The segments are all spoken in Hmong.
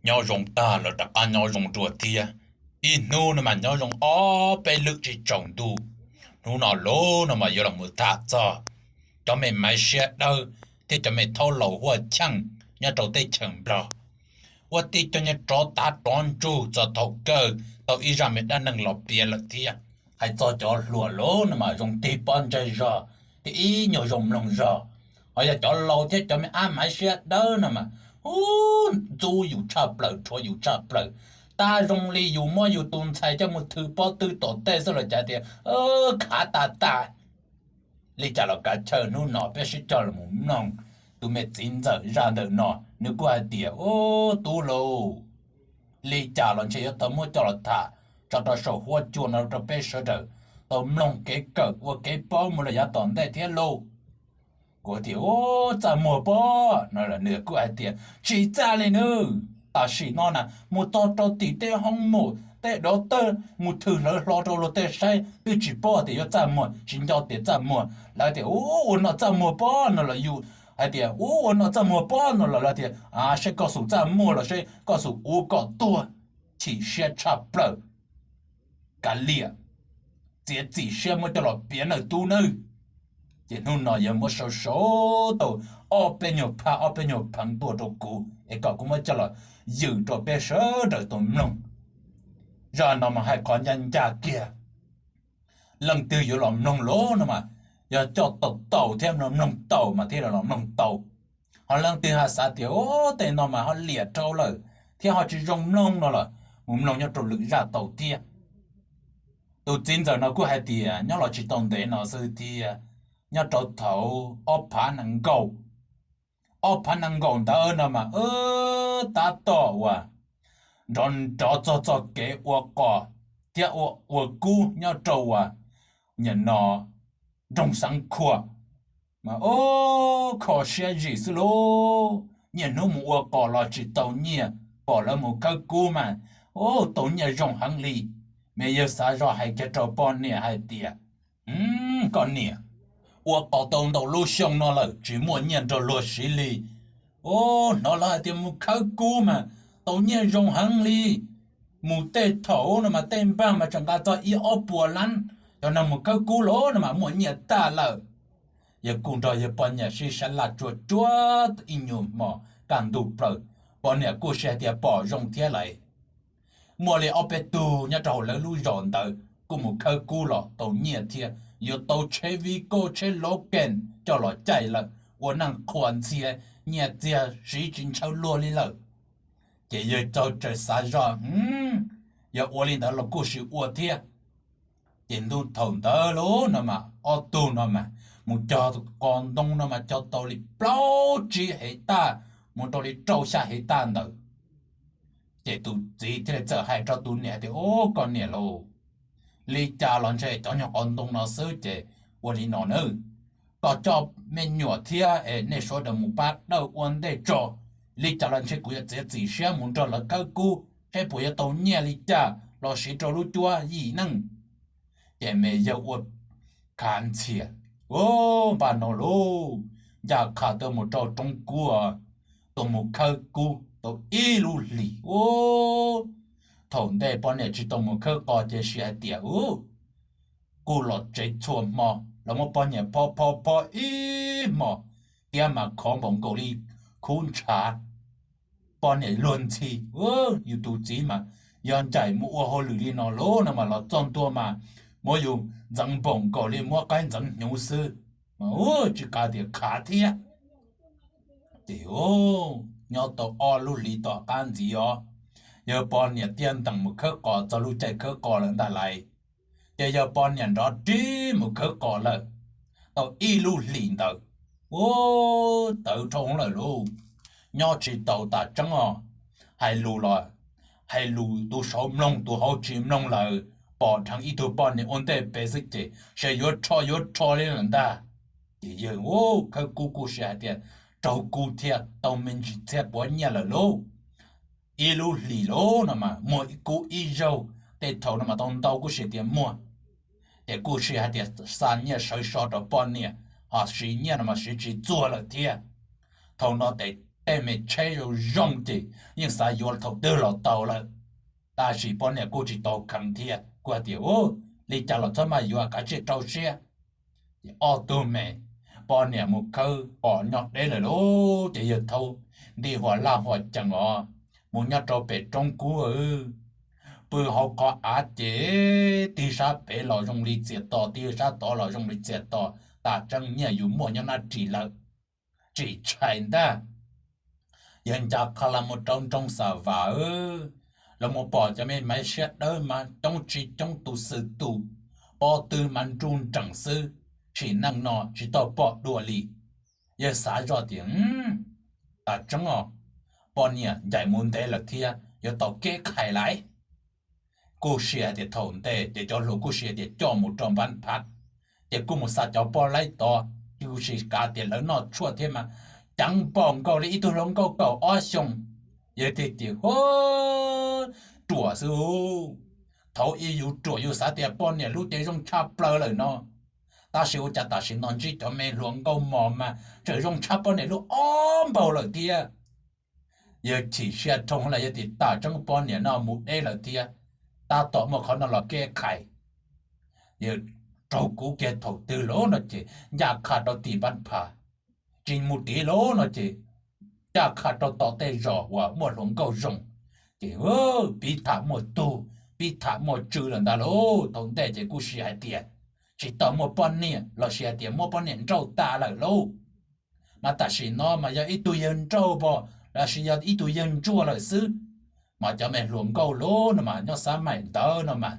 Nyob zoo tag lawv rov qab nyob zoo dua thiab. Ib hnub no mas nyob zoo ob peb lwm tsis tsaus ntuj. Hnub no lub no mas yuav los mus tham txog cov me maiv siab dawb thiab cov me thaub laus huaj cheej nyob rau teb chaws Nplog, ua tib cov nyuag rov tav rov ntsug txog thaum kawg tau ib zaj me dab neeg los piav lawm thiab. Hais txog cov hluas lub no mas zoo tig pob ntseg zog thiab ib nyuag zoo mloog zog, ho yog cov laus thiab cov me ab maiv siab dawb no mas ub, ntxub yus tshaj plaws, rhuav yus tshaj plaws. Tag zoo li yus muab yus tus ntxhais coj mus thwm pob tw tom tej xwb los cas tias khav tas tas. Li cas los kav chaw, hnub no peb sib coj los mloog tus me txiv ntxawm zaj ntawm no, nws kuj hais tias, Ub, tub lauj, li cas los ntshe yuav tau muab coj los tham tso rau saum huab cua no rau peb sawv daws tau mloog kev kawm ua kev paub mus rau yav tom ntej thiab lauj. Kuv tias, Ub, txaj muag pob no los nws kuj hais tias, Tsis txaj li nawb, tam sim no na mus txog rau tim tej hoob mom tej dov tawg mus thwm hlawv hlo rau luag tej saib twb tsis paub tias yuav txaj muag, tsis nco tias txaj muag. Lawv tias, Ub, ua no txaj muag pob no los yus hais tias, Ub, ua no txaj muag pob no los lawv tias, Saib koj xum txaj muag los saib koj xum ua kom tuag, chim siab tshaj plaws. Kav liam, txiav txim siab muab coj los piav nawb tub nawb. Ces hnub no yog muab sau sau tau ob peb nyuag phaj ob peb nyuag pheev tuaj rau kuv es kom kuv muab coj los ywm rau peb sawv daws tau mloog. Zaj no mas hais qhov ncaj ncaj kiag, leej twg yuav los mloog lawm no mas yog coj tau tau thiab mloog tau mas thiaj los mloog tau. Ho leej twg ho xav tias, Ub, tej no mas ho liam rau lawm thiab ho tsis zoo mloog no los mus mloog nyob rau lwm zaj tau thiab. Tus txiv ntxawm no kuj hais tias nyob los tsis tau ntev no xwb thiab, nyob rau thaum ob phav nees nkaum, ob phav nees nkaum ntawd no mas tab tom uas nrov nrov txog txoj kev ua qos thiab ua kub nyob rau uas nyam no nroog Xeev Khuam, mas ub, kho siab zim xwb lauj. Niaj hnub mus ua qos los tsis tau nyiaj, pom lawv mus khawb kub mas ub, tau nyiaj zoo heev li. Me yawg xav zoj hais kiag rau poj niam hais tias, Koj niam, ua qos tau ntau lub xyoo no lawm tsis muaj nyiaj nrog luag siv li. Ub, hnov lawv hais tias mus khawb kub mas tau nyiaj zoo heev li. Mus tej thaum no mas tej npag mas tseem nqa txog ib ob puas lab, cov neeg mus khawb kub los no mas muaj nyiaj tag lawm. Yawg kuj nrog yawg poj niam sib sab laj tsuag tsuag ib nyuag hmo kaj ntug plaws, poj niam kuj sib hais tias pom zoo thiab lawm. Muaj li ob peb tug nyob rau hauv lawv lub zos ntawd kuj mus khawb kub los tau nyiaj thiab, yuav tau tsheb Vigo tsheb Logan coj los caij lawm, ua neej qhuas ntxhias, nyiaj txiag siv tsis ntshaw luag li lawm. Ces yawg txawm xav zoj, yog ua li ntawd los kuj sim ua thiab. Ces ntu thaum ntawd lub no mas ob tug no mas mus cog qos ntoo no mas cog tau li plaub tsib hev taj mus rau li rau xya hev taj ntawd. Ces tus txiv thiaj li txawm hais rau tus niam tias, Ub, koj niam lauj, li cas los ntshe cov nyuag qos ntoo no xwb ces ua li no nawb, koj coj me nyuam thiab es nej sawv daws mus pab dawj ua ntej tso. Li cas los ntshe kuv yuav txiav txim siab mus nrog lawv khawb kub saib puas yuav tau nyiaj li cas los siv rau lub cuab yim neej. Ces me yawg ua khav ntxhias, Ub, npaj no lauj, ncaj qha tuaj mus rau roob kub, tuaj mus khawb kub tau ib lub hlis. Ub, thaum ntej poj niam tsis tau mus khawb qos ces sis hais tias, Ub, kuj los tsev txhua hmo los muab poj niam phob phob phob ib hmos, tiab mas khov npaum nkaus li khub ntshav. Poj niam luag ntxhi, yus tus txiv mas yog ncaim mus ua hauj lwm li no lauj no mas los txog ntua mas muab yus ntxeev npaum nkaus li muab qaib ntxeev hnyuv xwb, mas ub, tsis kav tias khav thiab. Ces nyob tau ob lub hlis tom qab ntxiv os, yawg poj niam tiaj ntees mus khawb qos txog lub caij khawb qos lawm ntag lauj. Ces yawg poj niam nrov rig mus khawb qos lawm tau ib lub hlis ntawd, ub, tawv dhau lawm lauj, nyob tsis tau tas tseeb os. Hais lus los hais lus, tus saud mloog tus hauv tsis mloog lawm, pom dheev ib tug poj niam ua ntej pem xwb ces sis yuav rho yuav rho li lawm ntag. Ces yawg ub khawb kub kuj sis hais tias raug kub thiab tau me ntsis txhiab puav nyiaj lawm lauj. Ib lub hlis lauj no mas muag ib kub ib zaug, tej thaum no mas tau ntau kuj sis tias muag. Ces kuj sis hais tias xa nyiaj sawv so rau poj niam, ho siv nyiaj no mas siv tsis txuag lawm thiab. Thaum no ces tej me tsheb zoo zoo ces yeej xav yuav thaum twg los tau lawm. Tab sis poj niam kuj tsis tau kheev thiab, kuj hais tias, u, li cas los txhob maj yuav, kav tsij rau siab. Ces ob tug me poj niam mus khawb pom nyob deb lawm lauj, ces yawg Thaub nti huas laj huas cees os, mus nyob rau pem roob kub, pw hauv qhov av ces tig sab pem los zoo li txias to, tig sab tod los zoo li txias to, tas tseeb nyiaj yus muaj nyob nab ris lawm, tsis tshais ntag. Yawg nca qha los mus rau nroog Xa Vam, los mus pom cov me maiv siab dawb mas coob tsis coob, tus xwm tus pob tw mas nruj nreem xwb, sim neej no tsis tau pom dua li. Yawg xav zoj tias, tas tseeb os, poj niam ncaim mus ntev lawm thiab, yuav tau kev khais lawm. Kuj sis hais tias thaum ntej ces cov hluas kuj sis hais tias coj mus rau npab phav, ces kuj mus xa cov poj laib tod, kuj sis kav tias lawv noj tshuaj thiab mas ceev npaum nkaus li ib tug hluas nkauj kaum ob xyoos. Yawg thiaj tias, hu, ruam xwb. Thaum ub yus ruam yus xav tias poj niam lub cev zoo tshaj plaws lawm no, tab sis ua cas tam sim no ntsib cov me hluas nkauj mos mas tseem zoo tshaj poj niam lub ob npaug lawm thiab. Yawg chim siab dhau lawm, yawg tias tas tseeb poj niam no mus deb lawm thiab, tab tom muaj qhov no los kev khais. Yawg raug kuv kiag thaum twg lauj no ces ncaj qha rau tim npab phav, tsis mus tid lauj no ces ncaj qha rau tom tej zos uas muaj hluas nkauj zoo, ces pib tham muaj tug, pib tham muaj tsw lawm ntag lauj. Thaum ntej ces kuj sis hais tias tsis tau muaj poj niam los sis hais tias muab poj niam nrauj tas lawm lauj. Mas tam sim no mas yog ib tug yawg nrauj pom los sis yog ib tug yawg ntsuag lawm xwb. Mas cov me hluas nkauj lauj no mas nyob xab maim ntawd no mas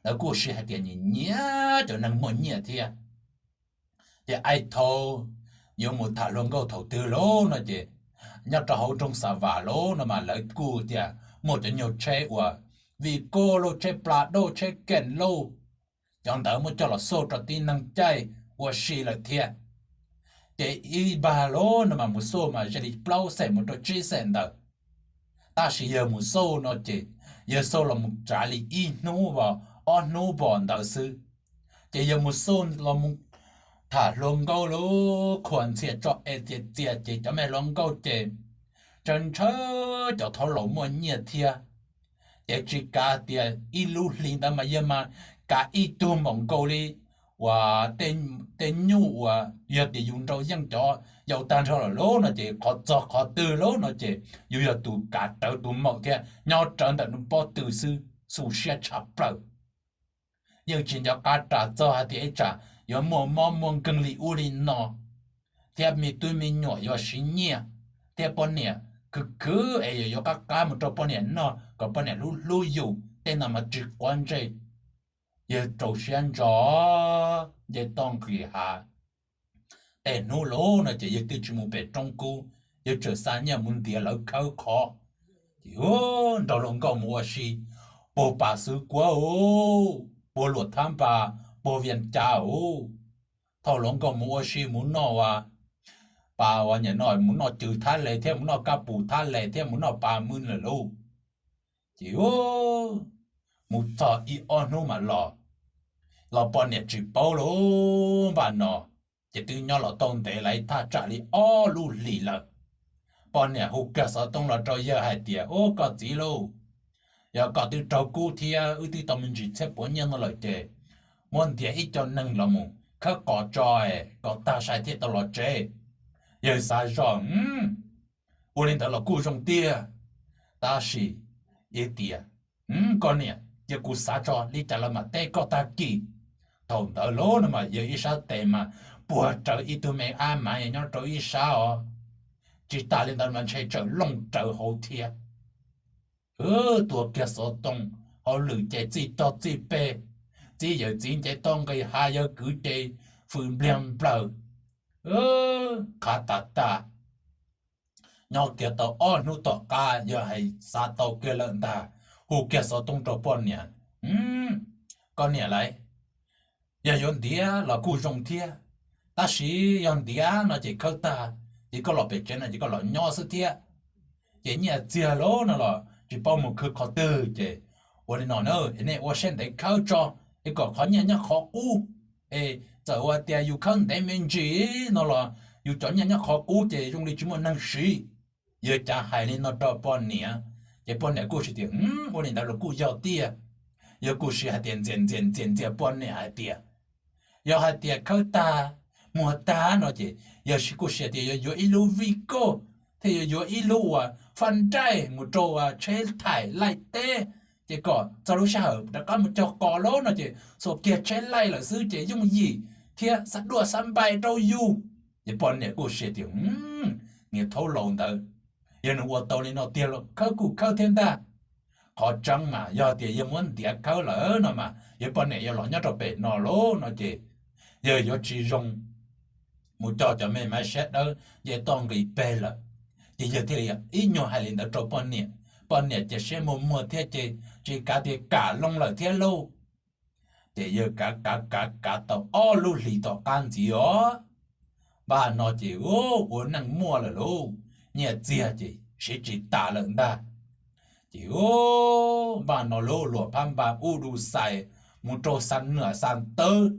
lawv kuj sis hais tias nyiam nyiam cov neeg muaj nyiaj thiab. Ces ais thaum yuav mus tham hluas nkauj thaum twg lauj no ces nyob rau hauv nroog Xa Vam lauj no mas lawv kuj tias muaj cov nyuag tsheb uas Vim Koj lauj, tsheb Plas Dauj, tsheb Kees lauj, cov ntawd muab coj los xauj rau tib neeg caij ua si lawm thiab. Ces ib npag lauj no mas mus xauj mas ze li plaub xees mus rau tsib xees ntawd. Tab sis yawg mus xauj no ces yawg xauj los mus tsav li ib hnub os, ob hnub os ntawd xwb. Ces yawg mus xauj los mus tham hluas nkauj lauj, khuam ntxhias tso es txias txias ces cov me hluas nkauj ces ntshaw ntshaw cov thaub laus muaj nyiaj thiab. Ces tsis kav tias ib lub hli ntawd mas yawg mas kav ib tug npaum nkaus li uas tej nyuj uas yog tias yus nrau yeej cov yau tag nrho lawm lauj no ces qhov txog qhov twg lauj no ces yus yog tus kav rawv tus maum thiab nyob rawv ntawm nws pob tw xwb, xu siab tshaj plaws. Yeej tsis nco qab ras txog hais tias ib tsam yuav muaj mob muaj nkeeg li ub li no, thiab me tub me nyuam yuav siv nyiaj, thiab poj niam khwv khwv es yuav yuav qab qab mus rau poj niam noj kom poj niam hlub hlub yus, tej no mas tsis quav ntsej. Yawg rau siab ntso nce toj nqis hav. Tej hnub lauj no ces yawg twb tsis mus pem roob kub, yawg tseem xa nyiaj mus ntiav lawv khawb qhov. Ces nrog hluas nkauj mus ua si, puag Pas Xwv Kuab, puag Luam Thab Npas, puag Vias Cas. Thaum hluas nkauj mus ua si mus noj ua, pas ua nyam no mus noj cw Thab Les thiab mus noj kab pus Thab Les thiab mus noj pas mw lawm lauj. Ces mus txog ib ob hnub mam los, los poj niam tsis paub lauj. Npaj no ces twb nyob los tau ntev lawm thaj tsam li ob lub hlis lawm. Poj niam hu kiag xov tooj los rau yawg hais tias, Ub, koj txiv lauj, yog koj twb raug kub thiab wb twb tau me ntsis txhiab puav nyiaj no lawm ces muab ntiav ib co neeg los mus khawb qos tso es kom tag sai thiaj tau los tsev. Yawg xav zoj, ua li ntawd los kuj zoo tiag, tab sis yawg tias, Koj niam, cia kuv xav tso li cas los mam teb koj tag kis. Thaum ntawd lauj no mas yawg ib sab tes mas puag rawv ib tug me ab mav nyob rau ib sab os. Tsis tas li ntawd mas ntshe tsawm looj rawv hauv thiab. Tua kiag xov tooj, hauj lwm ces txij tog txij peg, txiv yawm txiv nce toj nqis hav, yawg kwv ces fws npliag nplaws, qhav tas tas. Nyob kiag tau ob hnub tom qab yawg hais xav tau kiag lawm ntag, hu kiag xov tooj rau poj niam, Koj niam lauj, yog yuav ntiav los kuj zoo thiab, tab sis yog ntiav no ces khawb tag, ces koj los pem tsev no ces koj los nyob xwb thiab. Ces nyiaj txiag lauj no los tsis paub mus khwv qhov twg ces ua li no na, nej ua siab ntev khawb tso, es kom qhov nyiaj nyob qhov qub, es txawm ua tias yus khawb ntev me ntsis no los yus cov nyiaj nyob qhov qub ces zoo li tsis muaj neeg siv. Yawg cav hais li no rau poj niam, ces poj niam kuj siv tias, Ua li ntawd los kuj yog tiag. Yawg kuj siv hais tias ntxias ntxias ntxias ntxias poj niam hais tias, Yog hais tias khawb tag, muag tag no ces yawg kuj siv tias yuav yuav ib lub vij koj thiab yuav yuav ib lub uas faj nraij mus rau tsheb thaim laij teb, ces kom txog lub sij hawm rov qab mus cog qos lawm no ces xuas kiag tsheb laij lawm xwb ces yooj yim thiab xab duaj xab npai rau yus. Ces poj niam kuj siv tias, Niag thaub laus ntawd, yog nws ua tau li no tiag los khawb kuj khawb thiab ntag. Qhov tseeb mas yog tias yawg muab ntiav khawb lawm no mas yawg poj niam yuav los nyob rau pem no lauj no ces yawg yuav tsis zoo mus cog cov me maiv siab dawb nce toj nqis peg lawm. Ces yawg thiaj li ib nyuag hais li ntawd rau poj niam, poj niam ces siab muag muag thiab ces tsis kav tias kam loo lawm thiab lauj. Ces yawg kav kav kav kav tau ob lub hlis tom qab ntxiv os, npaj no ces ua neej muaj lawm lauj, nyiaj txiag ces siv tsis tas lawm ntag. Ces npaj no lauj, luam phab npa ub du xais mus rau xa nuam xa tawb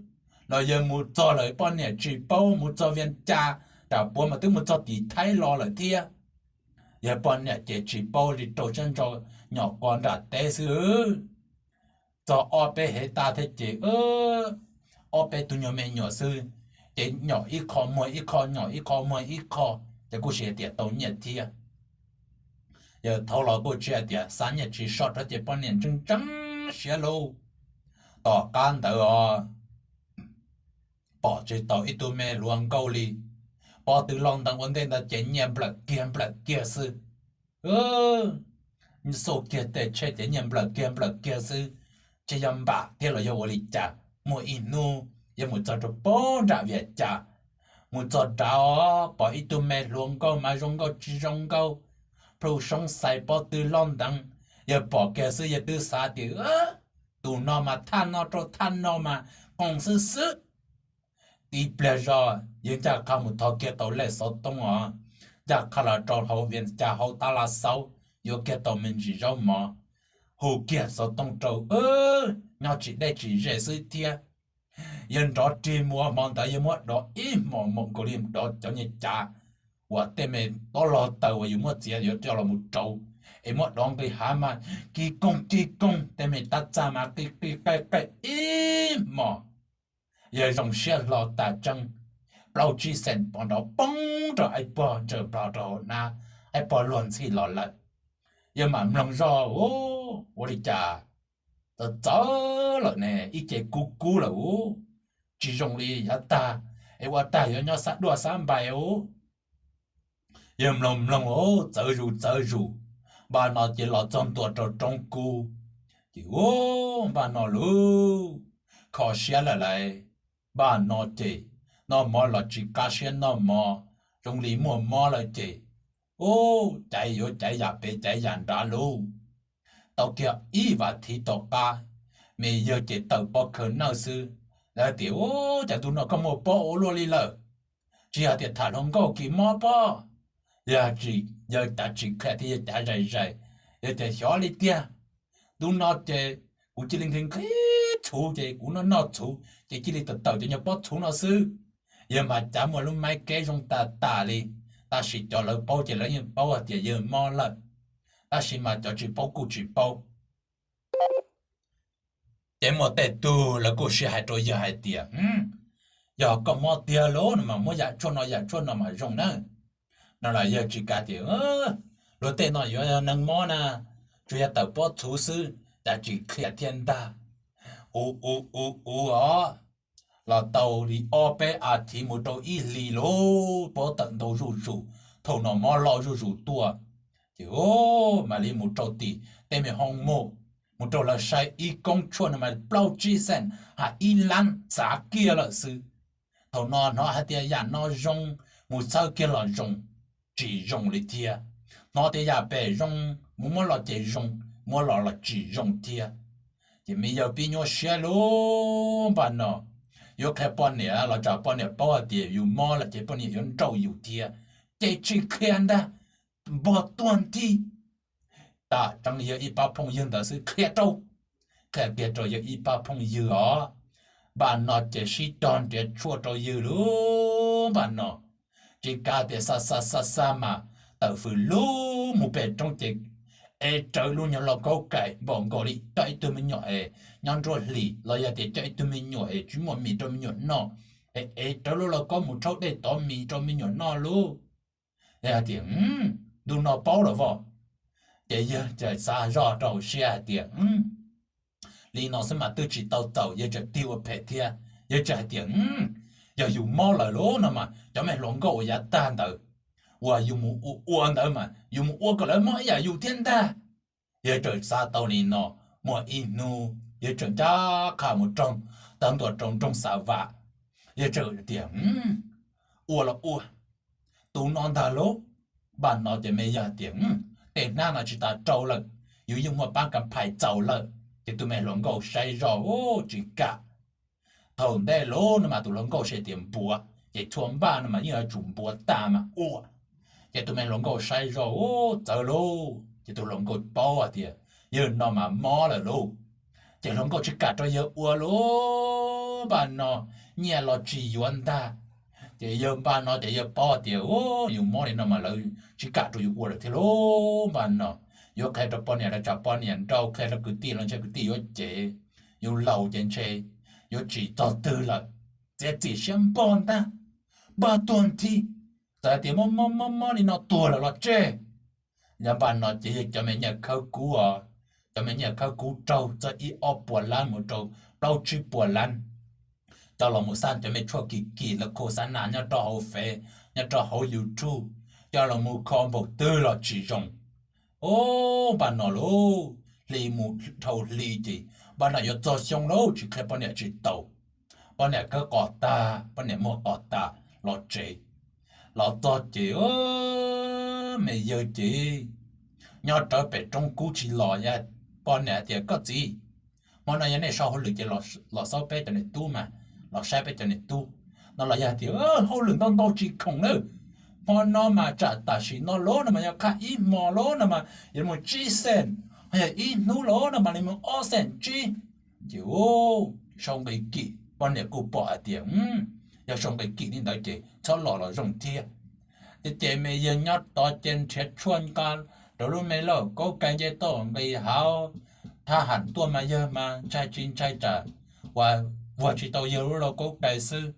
los yawg mus txog lawm poj niam tsis paub, mus txog Vias Cas, nram puav mas twb mus txog tim Thaib los lawm thiab. Yawg poj niam ces tsis paub li, rau siab ntso nyom qos nram teb xwb. Txog ob peb hev tas thiab ces ob peb tug nyuag me nyuam xwb, ces nyom ib qho muag ib qho, nyom ib qho muag ib qho, ces kuj sis tias tau nyiaj thiab. Yawg thaub los kuj tsis hais tias xa nyiaj tsis soj rau ces poj niam ntseeg ntseeg siab lauj. Tom qab ntawd os, pom tsis tau ib tug me hluas nkauj li. Pob tw loj nteev ua ntej ntawd ces nyiaj nplawm kiag nplawm kiag xwb. Xauj kiag tej tsheb ces nyiaj nplawm kiag nplawm kiag xwb. Ces yog npam thiab los yog ua li cas, muaj ib hnub yawg mus txog rau pob nram Vias Cas, mus txog nrad pom ib tug me hluas nkauj mas zoo nkauj tsis zoo nkauj, plhu soob xais pob tw loj nteev. Yawg pom kiag xwb yawg twb xav tias, Tus no mas thaj no rau thaj no mas qoos xwb xwb. Tib pliag zog yawg ncaj qha mus thov kiag tau lej xov tooj os, ncaj qha los rau hauv Vias Cas hauv tab laj xauv, yuav kiag tau me ntsis zaub mov, hu kiag xov tooj rau, nyob tsis deb tsis ze xwb thiab. Yawg nrov rig mus, hmo ntawd yawg muab dov ib hmos mus nkaus li dov cov niag cav uas tej me tob log taws uas yus muab txiav yuav coj los mus rauv, es muab dov nqis hav mas kis koog kis koog, tej me tab txaj mas qi qi qe qe ib hmos. Yawg zoo siab hlo tas tseeb, plaub tsib xees pov nrov poob rau ib pog ntsaws plho rau hauv hnab, ib pog luag ntxhi los lawm. Yawg mam mloog zoj, ua li cas txawv txawv lawm ne, ib ce kub kub lawm ub, tsis zoo li yav tag, es ua tag yuav nyob xab duaj xab npais ub. Yawg mloog mloog, txawv zus txawv zus, npaj no ces los txog ntua rau roob kub, ces ub, npaj no lauj, kho siab lawm lauj. Npaj no ces noj mov los tsis qab siab noj mov, zoo li muaj mob lawm ces ub, caiv yuav caiv yam pem caiv yam nrad lauj. Tau kiag ib vas thiv tom qab, me yawg ces tawm pob khaws nawj xwb. Lawv tias, Ub, cas ntu no koj muaj pob ua luaj li lawm? Tsis yog tias tham hluas nkauj kis mob pob, yog yawg cav tsis qhia thiab yawg cav zais zais, yawg tias xyov li tiag. Ntu no ces kuv cia li nqhis nqhis txhuv ces kuv noj noj txhuv ces cia li tawm tawm cov nyuag pob txhuv no xwb. Yawg mas cav muaj lub maib keb zoo tas tas li, tab sis cov lawv paub ces lawv yeej paub hais tias yawg mob lawm, tab sis mas cov tsis paub kuj tsis paub. Ces muaj tej tug lawv kuj sib hais rau yawg hais tias, Yog koj mob tiag lauj no mas muab yam tshuaj no yam tshuaj no mas zoo nawb. No los yawg tsis kam tias, Luag tej no yuav yog neeg mob na, tsuas yog tawm pob txhuv xwb, cas tsis qhia thiab ntag. U u u u os, los tau li ob peb as thiv mus rau ib hlis lauj, pob tawm ntau zuj zus, thaum no mob loj zuj zus tuaj. Ces mam li mus rau tim tej me hoo mom, mus rau lawv saib ib koob tshuaj no mas plaub tsib xees hab ib lab txav kiag lawm xwb. Thaum no hnov hais tias yam no zoo, mus txhawb kiag los zoo, tsis zoo li thiab. Hnov tias yam pem zoo, mus muab los ces zoo, muab los los tsis zoo thiab. Ces me yawg pib nyuaj siab lauj, npaj no yuav qhia poj niam los tsam poj niam paub hais tias yus mob lawm ces poj niam yuav nrauj yus thiab, ces tsis qhia ntag, npog tuag nthi. Tam tseeb yawg ib pab phooj ywg ntawd xwb qhia rau, qhia kiag rau yawg ib pab phooj ywg os. Npaj no ces sib cog nrhiav tshuaj rau yawg lauj, npaj no tsis kav tias xa xa xa xa mas tawm fws lug mus pem roob ces ev rawv lub nyuag lauj kaub kais npaum nkaus li coj ib tug me nyuam es nyob nruab hlis los yog tias coj ib tug me nyuam es tsis muaj mis rau me nyuam noj, es ev rawv lub lauj kaub mus rhaub dej tov mis rau me nyuam noj lauj. Yog tias ntu no paub lawm vos, ces yawg txawm xav zoj rau hauv siab hais tias li no xwb mas twb tsis tau txaus, yawg tseem tig ua phem thiab. Yawg tseem hais tias yog yus mob lawm lauj no mas cov me hluas nkauj uas yav tag ntawd uas yus mus ua ua ntawd mas yus mus ua kom lawv mob ib yam yus thiab ntag. Yawg tseem xav tau li no, muaj ib hnub yawg tseem ncaj qha mus roog, taug ntua rau nroog Xav Vam, yawg tseem tias ua los ua, tus no ntag lauj. Npaj no ces me yawg tias tej hnab no tsis tas rau lawm, yus yeej muaj pab kas phais txaus lawm. Ces tus me hluas nkauj saib zoj tsis kam. Thaum ntej lauj no mas tus hluas nkauj saib tias npuav ces txhua npaj no mas yeej yuav tsum npuav tas mas ua. Ces tus me hluas nkauj saib zoj txawv lauj, ces tus hluas nkauj paub hais tias yawg no mas mob lawm lauj. Ces hluas nkauj tsis kam rau yawg ua lauj. Npaj no nyiaj los tsis yuav ntag. Ces yawg npaj no ces yawg paub tias yus mob li no mas lawv tsis kam rau yus ua lawm thiab lauj. Npaj no yuav qhia rau poj niam los tsam poj niam nrauj, qhia rau kwv tij los ntshe kwv tij yuav cem, yus laus ces ntshe yuav tsis txog twg lawm. Txiav txim siab npog ntag, npaj tuag nthi, txawm tias mob mob mob mob li no tuag lawm los tseg. Yog npaj no ces yawg cov me nyiaj khawb kub os, cov me nyiaj khawb kub raug txog ib ob puas lab mus rau plaub tsib puas lab, coj los mus xa cov me tshuaj kim kim los khos xav nas nyob rau hauv Face, nyob rau hauv YouTube, coj los mus kho npaum twg los tsis zoo. Ub, npaj no lauj, hli mus dhau hli ces npaj no yuav txog xyoo lauj tsis qhia poj niam tsis tau. Poj niam khawb qos tag, poj niam muag qos tas los tsev. Los txog ces me yawg ces nyob rawv pem roob kub tsis los. Poj niam tias koj txiv, hmo no yog nej so hauj lwm ces los xauj peb cov niam tub mas, los saib peb cov niam tub no los yog tias hauj lwm ntau ntau tsis khoom na. Hmo no mas tsam tam sim no lauj no mas yog qhaj ib hmo lauj no mas yuav mus tsib xees, ho yog ib hnub lauj no mas li mus ob xees tsib. Ces sau nqi kim, poj niam kuj pom hais tias yog sau nqi kim li ntawd ces txhob los los zoo thiab. Ces me yawg nyob tod ces nrhiav tshuaj nqa rau lub me lauj kaub kais nce toj nqis hauv. Thab ham tuaj mas yawg mas ntshai tsis ntshai tsam uas vuag tsis tau yawg lub lauj kaub kais xwb.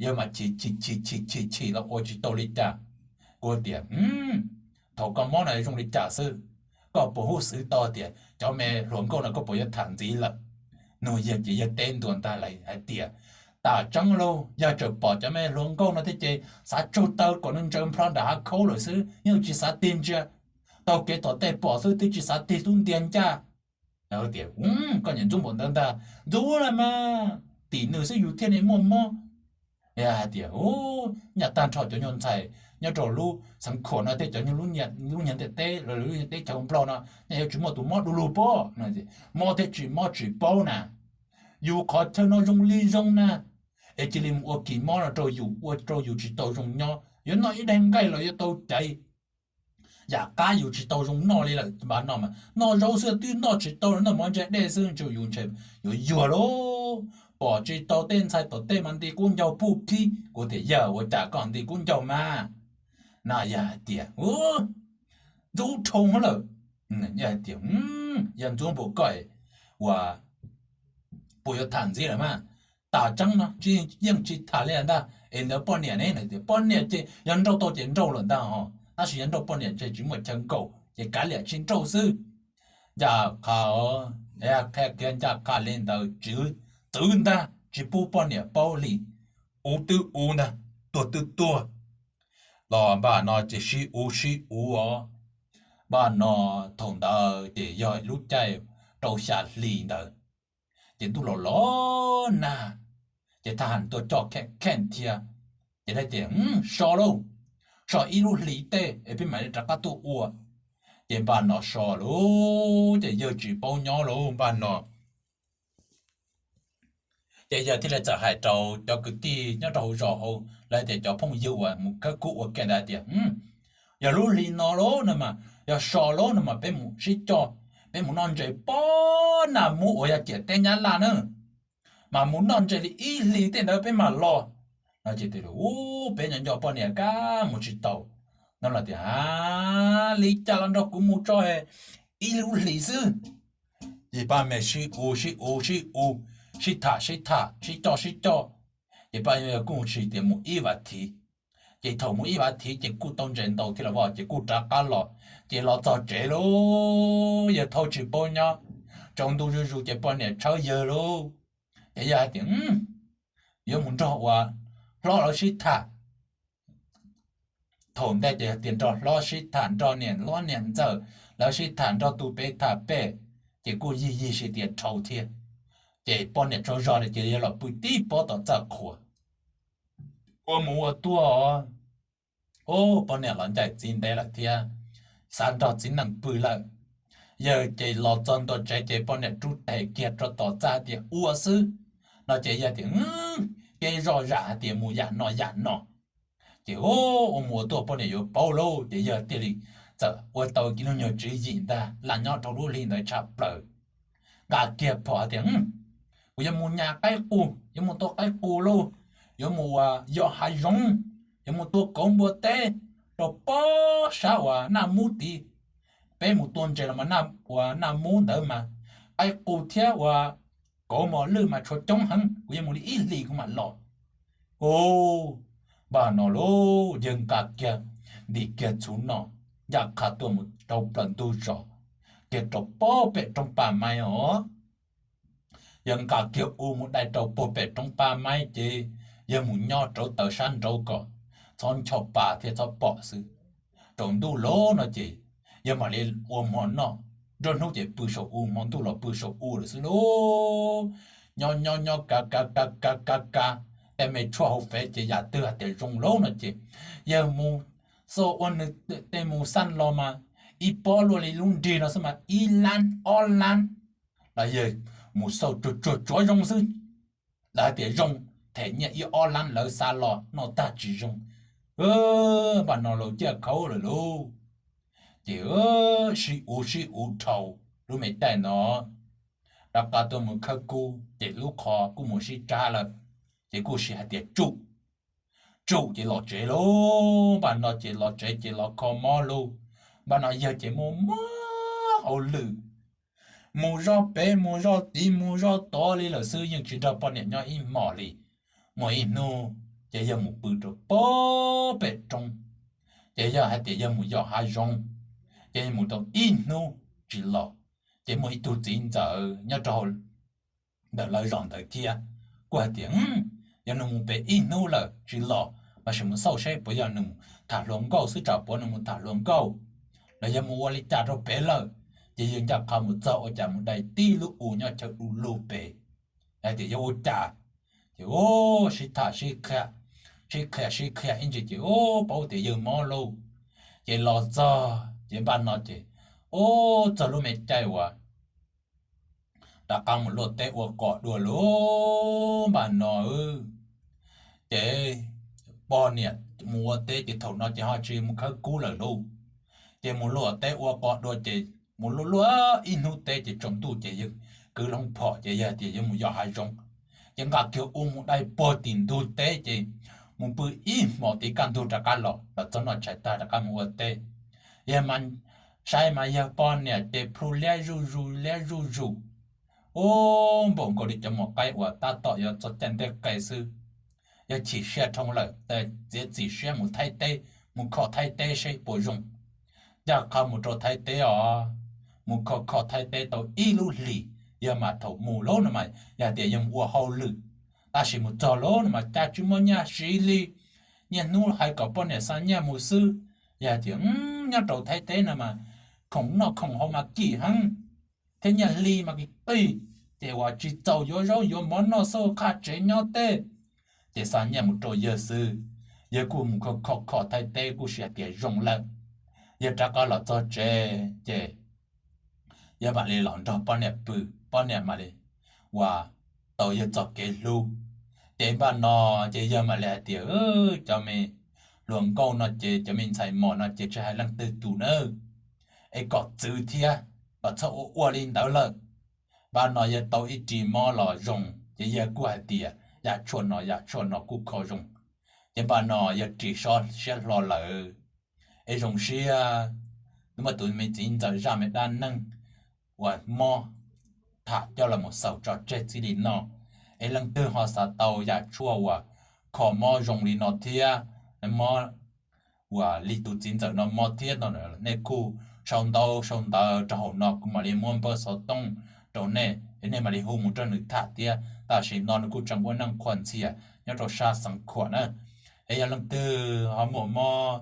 Yawg mas chim chim chim chim chim chim los ua tsis tau li cas. Kuv tias thaum koj mob no zoo li cas xwb, koj puas hub xwv tau tias cov me hluas nkauj no koj puas yuav tham ntxiv lawm? Nug yawg ces yawg teb ntua ntag lauj hais tias tam tseeb lauj, yog tseem pom cov me hluas nkauj no thiab ces xav tsug taw kom nws ntsaws nplho nram hav khaub lawm xwb, yeej tsis xav tig ntsia. Taug kev tom tej pom xwb twb tsis xav tig xub ntiag ncaj. Tias koj niam ntxub npaum ntawd ntag, ntxub los mas, tim nws xwb yus thiaj li muaj mob. Hais tias nyaj tag nrho cov nyuag ntxhais nyob rau lub xeev Khuam no thiab cov lub niag ntiaj teb los lub niag teb chaws Nplog no nyaj yuav tsis muaj tus mob du lug pob. Mob thiab tsis mob tsis paub na, yus qhov chaw no zoo li zoo na, es cia li mus ua kis mob no rau yus, ua rau yus tsis tau zoo nyob, yuav noj ib daig nqaij los yuav tau caiv. Yam qab yus tsis tau zoo noj li lawm, npaj no mas noj zaub xwb twb noj tsis tau, noj mov ntse dej xwb ntshe yus ntshe yuav yuag lauj. Pom tsis tau tej ntxhais tom tej mas nti kub ncaug puj phib, kuv tias yawg ua cas koj nti kub ncaug mas? Na yawg hais tias ntxub dhau lawm. Yawg hais tias yog ntxub npaum koj uas puas yuav tham ntxiv lawm mas? Tam tseeb no tsis yeej tsis tham li ntag, es ntawd poj niam ne, tias poj niam ces yog nrauj tau ces nrauj lawm ntag ho, tab sis yog nrauj poj niam ntshe tsis muaj chaw nkaum ces kav liam tsis nrauj xwb. Ncaj qha, qhia kiag ncaj qha li ntawd, txwv ntag tsis pub poj niam paub li. Ub twb ub ntag, tuag twb tuag. Los npaj no ces sib ub sib ub os. Npaj no thaum ntawd ces yog lub caij rau xya hli ntawd, ces ntuj los los nag, ces thaj ham tuaj coj kheej kheej thiab. Ces tias so lauj, so ib lub hli tej es peb mam li rov qab tuaj ua. Ces npaj no so lauj, ces yawg tsis paub nyob lauj npaj no. Ces yawg thiaj li txawm hais rau cov kwv tij nyob rau hauv zos hauv, lawv tias cov phooj ywg uas mus khawb kub ua ke ntawd hais tias yog lub hli no lauj no mas, yog so lauj no mas peb mus sib coj, peb mus noj ntses pob nag mub uas yog ciam teb Nyab Laj na, mas mus noj ntses li ib hlis tej ntawd peb mam los. No ces tias ub, peb nco nco poj niam kab mus tsis tau, No los tias, A, li cas los nrog kuv mus tso ib lub hlis xwb. Ces poj niam sib u sib u sib u, sib tham sib tham sib coj sib coj. Ces poj niam kuj tsis tias mus ib vas thiv. Ces thaum mus ib vas thiv ces kuj tau ntses ntau thiab los as ces kuj rov qab los. Ces los txog tsev lauj, yawg thauj tsis paub nyob, tsaus ntuj zuj zus ces poj niam tshawb yawg lauj. Ces yawg hais tias, Yuav mus nrog ua hlob lawv sib tham. Thaum ntej ces yog tias nrog hlob sib tham, nrog niam hlob niam ntxawm lawv sib tham, nrog tus pem tham pem, ces kuj yig yig sib tias dhau thiab. Ces poj niam tsaug zog li ces yawg los pw tib pob tom txaj qhua. Ua mus ua tuaj, poj niam los ncaim txiv ntev lawm thiab, xav nrog txiv neej pw lawm. Yawg ces los txog ntua tsev ces poj niam rub tes kiag rau tom txaj tias ua xwb. No ces yawg tias, Kev zoj zam hais tias mus yam no yam no. Ces ua mus ua tuaj poj niam yuav paub lauj, ces yawg thiaj li txawm ua tau ib lub nyuag tswv yim ntag, lam nyob rau lub hli ntawd tshaj plaws. Nqa kiag phom hais tias, Kuv yuav mus nyas qaib qus, yuav mus tua qaib qus lauj, yuav mus ua yos hav zoov, yuav mus tua kauv npua teb rau pob sab uas Naj Mub tid. Peb mus tua ntses los mas uas Naj Mub ntawd mas qaib qus thiab uas kauv mos lwj mas tshuav coob heev, kuv yuav mus li ib hlis kuv mam los. Npaj no lauj, yawg nqa kiag, ntim kiag txhuv no, ncaj qha tuaj mus rau plaws ntug zos, kiag rau puag pem roob Paj Maib os. Yawg nqa kiag u mus dai rau puag pem roob Paj Maib ces yawg mus nyob rau taw sab nraud kom txhob ncho pa thiab txhob pom xwb. Tsaus ntuj lauj no ces yawg mam li ua hmo noj, nruab hnub ces pw saum u, hmo ntuj los pw saum u lawm xwb lauj. Nyob nyob nyob kav kav kav kav kav kav, tej me tshuaj hauv fev ces yam twg hais tias zoo lauj no ces yawg mus xauj ua nws tej mus xaj los mas ib pob luaj li lub nrig no xwb mas ib lab ob lab. Los yawg mus xauj tsuag tsuag tsuav zoo xwb, lawv hais tias zoo, them nyiaj ib ob lab lawv xa los noj tag tsis zoo. Npaj no laus ciaj khaub lawm lauj. Ces sib u sib u dhau lub me caij no, rov qab tuaj mus khawb kub ces lub qhov kuj mus sib tsab lawm, ces kuj sis hais tias tsum, tsum ces los tsev lauj. Npaj no ces los tsev ces los kho mob lauj. Npaj no yawg ces muaj muab hauj lwm, mus zoj pem mus zoj tid mus zoj tod li lawm xwb, yeej tsis nrog poj niam nyob ib hmos li. Muaj ib hnub ces yawg mus pw rau puag pem roob, ces yawg hais tias yawg mus yos hav zoov, ces yawg mus tau ib hnub tsis los, ces muaj ib tug txiv ntxawm nyob rau hauv ntawm lawv zos ntawd thiab kuj hais tias, Yog nws mus pem ib hnub lawm tsis los, mas sim mus xauj seb puas yog nws mus tham hluas nkauj xwb, tsam puas nws mus tham hluas nkauj los yog mus ua li cas rau pem lawm. Ces yawg ncaj qha mus txog ua cas mus dai tib lub u nyob chaw du lug pem. Hais tias yog ua cas, ces sib tham sib qhia, sib qhia sib qhia ib ntsis ces paub tias yawg mob lauj. Ces los txog ces npaj no ces txog lub me caij uas rov qab mus luaj teb ua qos dua lauj. Npaj no ces poj niam mus ua teb ces thaum no ces ho tsis mus khawb kub lawm lauj. Ces mus luaj teb ua qos dua ces mus luaj luaj ib hnub teb ces tsaus ntuj ces yawg kwv loo phom ces yawg tias yuav mus yos hav zoov. Ces nqa kiag u mus dai puag tim ntug teb ces mus pw ib hmos tid kaj ntug rov qab los, los txog noj tshais tag rov qab mus ua teb. Yawg mas saib mas yawg poj niam ces plhu liab zuj zus liab zuj zus, ub, npaum nkaus li cov mos qaib uas tab tom yuav txog caij ntev qe xwb. Yawg chim siab dhau lawm, txiav txim siab mus Thaib teb, mus kho Thaib teb seb puas zoo. Ncaj qha mus rau Thaib teb os, mus kho kho Thaib teb tau ib lub hlis, yawg mas thaum mus lauj no mas yog tias yawg mus ua hauj lwm, tab sis mus txog lauj no mas cas tsis muaj nyiaj siv li. Niaj hnub hais kom poj niam xa nyiaj mus xwb, yog tias nyob rau Thaib teb no mas khoom noj khoom haus mas kim heev, thiab nyiaj hli mas kim qij, ces uas tsis txaus yuav zaub yuav mov noj xwb, qhaj tsev nyob teb. Ces xa nyiaj mus rau yawg xwb, yawg kuj mus kho kho kho Thaib teb kuj sis hais tias zoo lawm. Yawg rov qab los txog tsev ces yawg mam li los nrog poj niam pw, poj niam mam li uas tau yawg txoj kev hlub. Ces npaj no ces yawg mam li hais tias, Cov me hluas nkauj no ces cov me ntxhais mos no ces tsis hais leej twg tus nawb, es kom txwv thiab, kom txhob ua ua li ntawd lawm. Npaj no yawg tau ib ris mob los zoo ces yawg kuj hais tias yam tshuaj no yam tshuaj no kuj kho zoo. Ces npaj no yawg ris siab hlo lawm. Es zoo siab, nws muaj tus me txiv ntxawm zaj me dab neeg uas mob tham coj los mus xaus tso tseg txij li no. Es leej twg ho xav tau yam tshuaj uas kho mob zoo li no thiab, mob uas li tus txiv ntxawm no mob thiab no, nej kuj sau ntaub sau ntawv rau hauv no, kuv mam li muab npawb xov tooj rau nej, es nej mam li hu mus rau nws tham thiab. Tam sim no nws kuj tseem ua neej qhuas ntxhias nyob rau sab Xeev Khuam na. Es yog leej twg ho muaj mob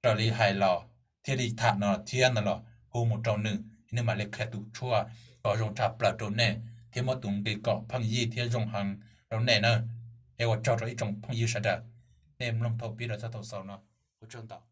raws li hais los thiab li tham no thiab no los hu mus rau nws, nws mam li qhia tus tshuaj kom zoo tshaj plaws rau nej thiab muab tus nqi kom pheej yig thiab zoo heev rau nej na. Es ua tsaug rau ib tsoom phooj ywg sawv daws, nej mloog thaum pib rau txog thaum xaus no, ua tsaug ntau.